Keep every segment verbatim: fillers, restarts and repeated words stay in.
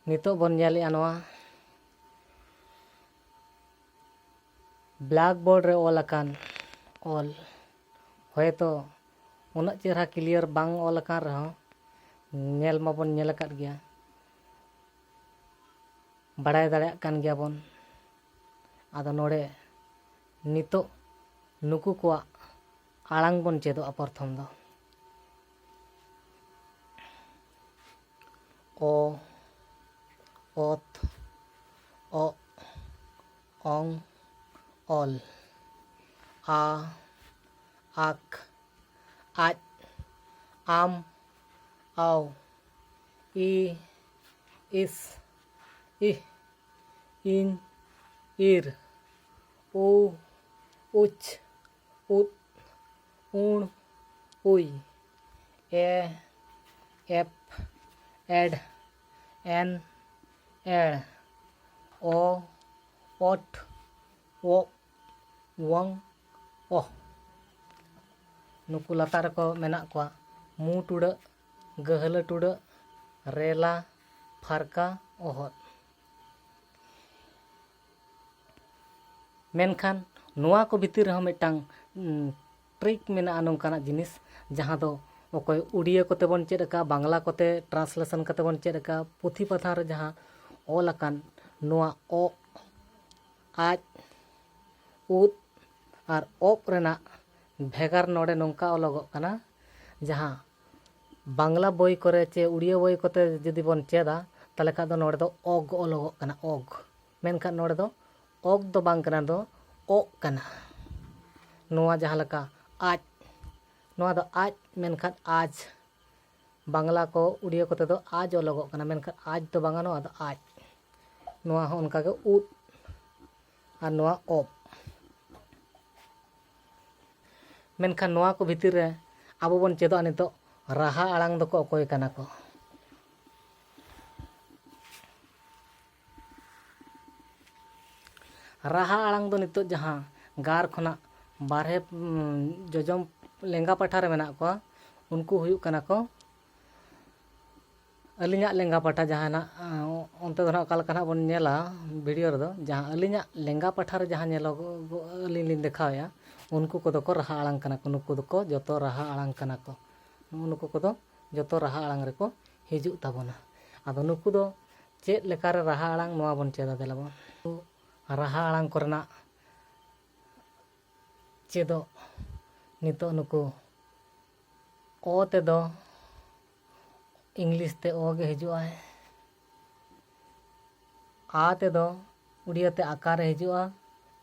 ᱱᱤᱛᱚᱜ ᱵᱚᱱ ᱧᱮᱞᱮᱜᱼᱟ ᱱᱚᱣᱟ blackboard ᱨᱮ ᱚᱞ ᱟᱠᱟᱱ ᱚᱞ᱾ ᱦᱚᱭᱛᱚ ᱩᱱᱟᱹᱜ ᱪᱮᱦᱨᱟ clear ᱵᱟᱝ ᱚᱞ ᱟᱠᱟᱱ ᱨᱮᱦᱚᱸ, ᱧᱮᱞ ᱢᱟᱵᱚᱱ ᱧᱮᱞ ᱟᱠᱟᱫ ᱜᱮᱭᱟ, ᱵᱟᱲᱟᱭ ᱫᱟᱲᱮᱭᱟᱜ ᱠᱟᱱ ᱜᱮᱭᱟᱵᱚᱱ᱾ ᱟᱫᱚ ᱱᱚᱰᱮ ᱱᱤᱛᱚᱜ ᱱᱩᱠᱩ ᱠᱚᱣᱟᱜ ᱟᱲᱟᱝ ᱵᱚᱱ ᱪᱮᱫᱚᱜᱼᱟ ᱯᱨᱚᱛᱷᱚᱢ ᱫᱚ᱾ ᱚ, ᱚᱛ, ᱚᱜ, ᱚᱝ, ᱚᱞ, ᱟ, ᱟᱠ, ᱟᱡ, ᱟᱢ, ᱟᱣ, ᱤ, ᱤᱥ, ᱤᱦ, ᱤᱧ, ᱤᱨ, ᱩ, ᱩᱪ, ᱩᱫ, ᱩᱬ, ᱩᱭ, ᱮ, ᱮᱯ, ᱮᱰ, ᱮᱱ, ᱮᱲ, ᱚ, ᱚᱴ, ᱚᱜ, ᱣᱚᱝ, ᱚᱦ᱾ ᱱᱩᱠᱩ ᱞᱟᱛᱟᱨ ᱨᱮᱠᱚ ᱢᱮᱱᱟᱜ ᱠᱚᱣᱟ ᱢᱩ ᱴᱩᱰᱟᱹᱜ, ᱜᱟᱹᱦᱞᱟᱹ ᱴᱩᱰᱟᱹᱜ, ᱨᱮᱞᱟ, ᱯᱷᱟᱨᱠᱟ, ᱚᱦᱚᱫ᱾ ᱢᱮᱱᱠᱷᱟᱱ ᱱᱚᱣᱟ ᱠᱚ ᱵᱷᱤᱛᱤᱨ ᱨᱮᱦᱚᱸ ᱢᱤᱫᱴᱟᱝ, ᱩᱸ, trick ᱢᱮᱱᱟᱜᱼᱟ, ᱱᱚᱝᱠᱟᱱᱟᱜ ᱡᱤᱱᱤᱥ ᱡᱟᱦᱟᱸ ᱫᱚ ᱚᱠᱚᱭ ᱩᱲᱤᱭᱟᱹ ᱠᱚᱛᱮ ᱵᱚᱱ ᱪᱮᱫ ᱟᱠᱟᱫᱼᱟ, ᱵᱟᱝᱞᱟ ᱠᱚᱛᱮ translation ᱠᱟᱛᱮ ᱵᱚᱱ ᱪᱮᱫ ᱟᱠᱟᱫᱼᱟ, ᱯᱩᱛᱷᱤ ᱯᱟᱛᱷᱟᱢ ᱨᱮ ᱡᱟᱦᱟᱸ ᱚᱞ ᱟᱠᱟᱱ ᱱᱚᱣᱟ ᱚᱜ, ᱟᱡ, ᱩᱫ ᱟᱨ ᱚᱵ ᱨᱮᱱᱟᱜ ᱵᱷᱮᱜᱟᱨ ᱱᱚᱰᱮ ᱱᱚᱝᱠᱟ ᱚᱞᱚᱜᱚᱜ ᱠᱟᱱᱟ, ᱡᱟᱦᱟᱸ ᱵᱟᱝᱞᱟ ᱵᱳᱭ ᱠᱚᱨᱮ ᱪᱮ ᱩᱲᱤᱭᱟ ᱵᱳᱭ ᱠᱚᱛᱮ ᱡᱩᱫᱤ ᱵᱚᱱ ᱪᱮᱫᱟ, ᱛᱟᱦᱚᱞᱮ ᱠᱷᱟᱱ ᱫᱚ ᱱᱚᱰᱮ ᱫᱚ ᱚᱜᱽ ᱚᱞᱚᱜᱚᱜ ᱠᱟᱱᱟ, ᱚᱜᱽ᱾ ᱢᱮᱱᱠᱷᱟᱱ ᱱᱚᱰᱮ ᱫᱚ ᱚᱜᱽ ᱫᱚ ᱵᱟᱝ ᱠᱟᱱᱟ, ᱫᱚ ᱚᱜ ᱠᱟᱱᱟ᱾ ᱱᱚᱣᱟ ᱡᱟᱦᱟᱸ ᱞᱮᱠᱟ ᱟᱡ, ᱱᱚᱣᱟ ᱫᱚ ᱟᱡ, ᱢᱮᱱᱠᱷᱟᱱ ᱟᱡ᱾ ᱵᱟᱝᱞᱟ ᱠᱚ, ᱩᱲᱤᱭᱟ ᱠᱚᱛᱮ ᱫᱚ ᱟᱡ ᱚᱞᱚᱜᱚᱜ ᱠᱟᱱᱟ, ᱢᱮᱱᱠᱷᱟᱱ ᱟᱡ ᱫᱚ ᱵᱟᱝᱟ, ᱱᱚᱣᱟ ᱫᱚ ᱟᱡ᱾ ᱱᱚᱣᱟ ᱦᱚᱸ ᱚᱱᱠᱟᱜᱮ ᱩᱫ ᱟᱨ ᱱᱚᱣᱟ ᱚᱵ᱾ ᱢᱮᱱᱠᱷᱟᱱ ᱱᱚᱣᱟ ᱠᱚ ᱵᱷᱤᱛᱤᱨ ᱨᱮ ᱟᱵᱚ ᱵᱚᱱ ᱪᱮᱫᱚᱜᱼᱟ ᱱᱤᱛᱚᱜ ᱨᱟᱦᱟ ᱟᱲᱟᱝ ᱫᱚᱠᱚ ᱚᱠᱚᱭ ᱠᱟᱱᱟ ᱠᱚ᱾ ᱨᱟᱦᱟ ᱟᱲᱟᱝ ᱫᱚ ᱱᱤᱛᱚᱜ ᱡᱟᱦᱟᱸ ᱜᱟᱨ ᱠᱷᱚᱱᱟᱜ ᱵᱟᱨᱦᱮ, ᱩᱸ, ᱡᱚᱡᱚᱢ ᱞᱮᱸᱜᱟ ᱯᱟᱦᱴᱟ ᱨᱮ ᱢᱮᱱᱟᱜ ᱠᱚᱣᱟ, ᱩᱱᱠᱩ ᱦᱩᱭᱩᱜ ᱠᱟᱱᱟ ᱠᱚ ᱟᱹᱞᱤᱧᱟᱜ ᱞᱮᱸᱜᱟ ᱯᱟᱦᱴᱟ ᱡᱟᱦᱟᱸ ᱱᱟᱜ, ᱟᱸ, ᱚᱱᱛᱮ ᱫᱚ ᱱᱟᱜ ᱚᱠᱟ ᱞᱮᱠᱟ ᱱᱟᱜ ᱵᱚᱱ ᱧᱮᱞᱟ ᱵᱷᱤᱰᱤᱭᱳ ᱨᱮᱫᱚ, ᱡᱟᱦᱟᱸ ᱟᱹᱞᱤᱧᱟᱜ ᱞᱮᱸᱜᱟ ᱯᱟᱦᱴᱟ ᱨᱮ ᱡᱟᱦᱟᱸ ᱧᱮᱞᱚᱜᱚᱜ, ᱟᱹᱞᱤᱧ ᱞᱤᱧ ᱫᱮᱠᱷᱟᱣᱮᱫᱼᱟ, ᱩᱱᱠᱩ ᱠᱚᱫᱚ ᱠᱚ ᱨᱟᱦᱟ ᱟᱲᱟᱝ ᱠᱟᱱᱟ ᱠᱚ, ᱱᱩᱠᱩ ᱫᱚᱠᱚ ᱡᱚᱛᱚ ᱨᱟᱦᱟ ᱟᱲᱟᱝ ᱠᱟᱱᱟ ᱠᱚ᱾ ᱱᱩᱜᱼᱩ ᱱᱩᱠᱩ ᱠᱚᱫᱚ ᱡᱚᱛᱚ ᱨᱟᱦᱟ ᱟᱲᱟᱝ ᱨᱮᱠᱚ ᱦᱤᱡᱩᱜ ᱛᱟᱵᱚᱱᱟ᱾ ᱟᱫᱚ ᱱᱩᱠᱩ ᱫᱚ ᱪᱮᱫ ᱞᱮᱠᱟᱨᱮ ᱨᱟᱦᱟ ᱟᱲᱟᱝ, ᱱᱚᱣᱟ ᱵᱚᱱ ᱪᱮᱫᱟ᱾ ᱫᱮᱞᱟ ᱵᱚᱱ, ᱨᱟᱦᱟ ᱟᱲᱟᱝ ᱠᱚᱨᱮᱱᱟᱜ ᱪᱮᱫᱚᱜ᱾ ᱱᱤᱛᱚᱜ ᱱᱩᱠᱩ ᱚ ᱛᱮᱫᱚ ᱤᱝᱞᱤᱥ ᱛᱮ ᱚ ᱜᱮ ᱦᱤᱡᱩᱜᱼᱟᱭ᱾ ᱟ ᱛᱮᱫᱚ ᱩᱲᱤᱭᱟ ᱛᱮ ᱟᱠᱟᱨ ᱮ ᱦᱤᱡᱩᱜᱼᱟ,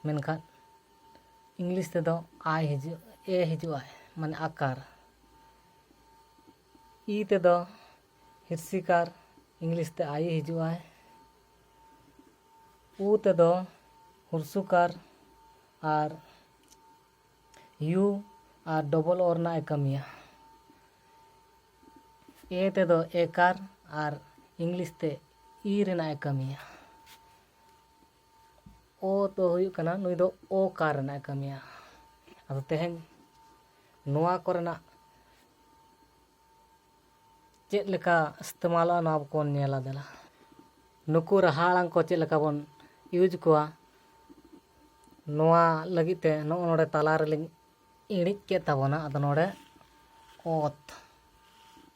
ᱢᱮᱱᱠᱷᱟᱱ ᱤᱝᱞᱤᱥ ᱛᱮᱫᱚ ᱟᱭ ᱦᱤᱡᱩᱜ, ᱮ ᱦᱤᱡᱩᱜᱼᱟᱭ, ᱢᱟᱱᱮ ᱟᱠᱟᱨ᱾ ᱤ ᱛᱮᱫᱚ ᱦᱤᱨᱥᱤᱠᱟᱨ, ᱤᱝᱞᱤᱥ ᱛᱮ ᱟᱭ ᱦᱤᱡᱩᱜᱼᱟᱭ᱾ ᱩ ᱛᱮᱫᱚ ᱦᱩᱨᱥᱩᱠᱟᱨ ᱟᱨ ᱭᱩ ᱟᱨ ᱰᱚᱵᱚᱞ ᱳ ᱨᱮᱱᱟᱜ ᱮ ᱠᱟᱹᱢᱤᱭᱟ᱾ ᱮ ᱛᱮᱫᱚ ᱮᱠᱟᱨ ᱟᱨ ᱤᱝᱞᱤᱥ ᱛᱮ ᱤ ᱨᱮᱱᱟᱜ ᱮ ᱠᱟᱹᱢᱤᱭᱟ᱾ ᱳ ᱫᱚ ᱦᱩᱭᱩᱜ ᱠᱟᱱᱟ, ᱱᱩᱭ ᱫᱚ ᱳ ᱠᱟᱨ ᱨᱮᱱᱟᱜ ᱮ ᱠᱟᱹᱢᱤᱭᱟ᱾ ᱟᱫᱚ ᱛᱮᱦᱮᱧ ᱱᱚᱣᱟ ᱠᱚᱨᱮᱱᱟᱜ ᱪᱮᱫ ᱞᱮᱠᱟ ᱤᱥᱛᱮᱢᱟᱞᱚᱜᱼᱟ, ᱱᱚᱣᱟ ᱵᱚᱱ ᱧᱮᱞᱟ᱾ ᱫᱮᱞᱟ, ᱱᱩᱠᱩ ᱨᱟᱦᱟ ᱟᱲᱟᱝ ᱠᱚ ᱪᱮᱫ ᱞᱮᱠᱟ ᱵᱚᱱ ᱤᱭᱩᱡᱽ ᱠᱚᱣᱟ, ᱱᱚᱣᱟ ᱞᱟᱹᱜᱤᱫ ᱛᱮ ᱱᱚᱜᱼᱚ ᱱᱚᱰᱮ ᱛᱟᱞᱟ ᱨᱮᱞᱤᱧ ᱤᱬᱤᱡ ᱠᱮᱫ ᱛᱟᱵᱚᱱᱟ᱾ ᱟᱫᱚ ᱱᱚᱰᱮ ᱚᱛ,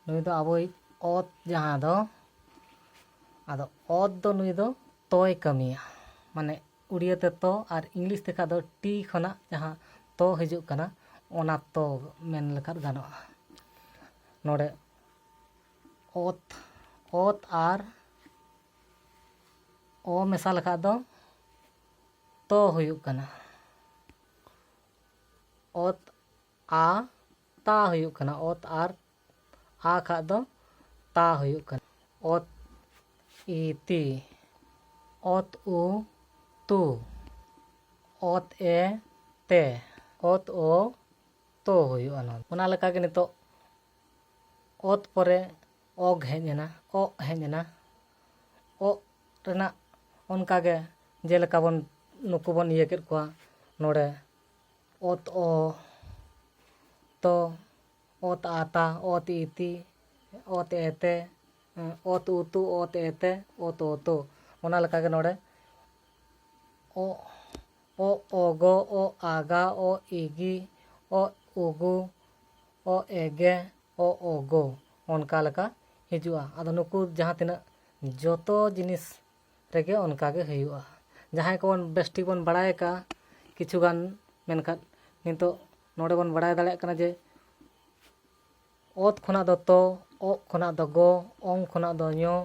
ᱱᱩᱭ ᱫᱚ ᱟᱵᱚᱭᱤᱡ ᱚᱛ ᱡᱟᱦᱟᱸ ᱫᱚ, ᱟᱫᱚ ᱚᱛ ᱫᱚ ᱱᱩᱭ ᱫᱚ ᱛᱚᱭ ᱠᱟᱹᱢᱤᱭᱟ, ᱢᱟᱱᱮ ᱩᱲᱤᱭᱟᱹ ᱛᱮ ᱛᱚ ᱟᱨ ᱤᱝᱞᱤᱥ ᱛᱮᱠᱷᱟᱱ ᱫᱚ ᱴᱤ ᱠᱷᱚᱱᱟᱜ ᱡᱟᱦᱟᱸ ᱛᱚ ᱦᱤᱡᱩᱜ ᱠᱟᱱᱟ, ᱚᱱᱟ ᱛᱚ ᱢᱮᱱ ᱞᱮᱠᱷᱟᱱ ᱜᱟᱱᱚᱜᱼᱟ᱾ ᱱᱚᱰᱮ ᱚᱛ, ᱚᱛ ᱟᱨ ᱚ ᱢᱮᱥᱟ ᱞᱮᱠᱷᱟᱱ ᱫᱚ ᱛᱚ ᱦᱩᱭᱩᱜ ᱠᱟᱱᱟ᱾ ᱚᱛ ᱟ ᱛᱟ ᱦᱩᱭᱩᱜ ᱠᱟᱱᱟ᱾ ᱚᱛ ᱟᱨ ᱟ ᱠᱷᱟᱱ ᱫᱚ ᱛᱟ ᱦᱩᱭᱩᱜ ᱠᱟᱱᱟ᱾ ᱚᱛ ᱤ ᱛᱤ, ᱚᱛ ᱩ ᱛᱩ, ᱚᱛ ᱮ ᱛᱮ, ᱚᱛ ᱳ ᱛᱚ ᱦᱩᱭᱩᱜᱼᱟ᱾ ᱱᱚᱣᱟ, ᱚᱱᱟ ᱞᱮᱠᱟᱜᱮ ᱱᱤᱛᱚᱜ ᱚᱛ ᱯᱚᱨᱮ ᱚᱜ ᱦᱮᱡ ᱮᱱᱟ, ᱚᱜ ᱦᱮᱡ ᱮᱱᱟ᱾ ᱚᱜ ᱨᱮᱱᱟᱜ ᱚᱱᱠᱟᱜᱮ ᱡᱮᱞᱮᱠᱟ ᱵᱚᱱ, ᱱᱩᱠᱩ ᱵᱚᱱ ᱤᱭᱟᱹ ᱠᱮᱫ ᱠᱚᱣᱟ ᱱᱚᱰᱮ, ᱚᱛ ᱚ ᱛᱚ, ᱚᱛ ᱟ ᱛᱟ, ᱚᱛ ᱤ ᱛᱤ, ᱚᱛ ᱮ ᱛᱮ, ᱚᱛ ᱩᱛᱩ, ᱚᱛ ᱮᱛᱮ, ᱚᱛ ᱚᱛᱚ᱾ ᱚᱱᱟ ᱞᱮᱠᱟᱜᱮ ᱱᱚᱰᱮ ᱚ ᱚ ᱚᱜᱚ, ᱚ ᱟᱜᱟ, ᱚ ᱤᱜᱤ, ᱚ ᱩᱜᱩ, ᱚ ᱮᱜᱮ, ᱚ ᱚᱜᱚ, ᱚᱱᱠᱟ ᱞᱮᱠᱟ ᱦᱤᱡᱩᱜᱼᱟ᱾ ᱟᱫᱚ ᱱᱩᱠᱩ ᱡᱟᱦᱟᱸ ᱛᱤᱱᱟᱹᱜ ᱡᱚᱛᱚ ᱡᱤᱱᱤᱥ ᱨᱮᱜᱮ ᱚᱱᱠᱟ ᱜᱮ ᱦᱩᱭᱩᱜᱼᱟ᱾ ᱡᱟᱦᱟᱸᱭ ᱠᱚᱵᱚᱱ ᱵᱮᱥ ᱴᱷᱤᱠ ᱵᱚᱱ ᱵᱟᱲᱟᱭ ᱟᱠᱟᱫᱼᱟ ᱠᱤᱪᱷᱩ ᱜᱟᱱ, ᱢᱮᱱᱠᱷᱟᱱ ᱱᱤᱛᱚᱜ ᱱᱚᱰᱮ ᱵᱚᱱ ᱵᱟᱲᱟᱭ ᱫᱟᱲᱮᱭᱟᱜ ᱠᱟᱱᱟ ᱡᱮ ᱚᱛ ᱠᱷᱚᱱᱟᱜ ᱫᱚ ᱛᱚ, ᱚᱜ ᱠᱷᱚᱱᱟᱜ ᱫᱚ ᱜᱚ, ᱚᱝ ᱠᱷᱚᱱᱟᱜ ᱫᱚ ᱧᱚ,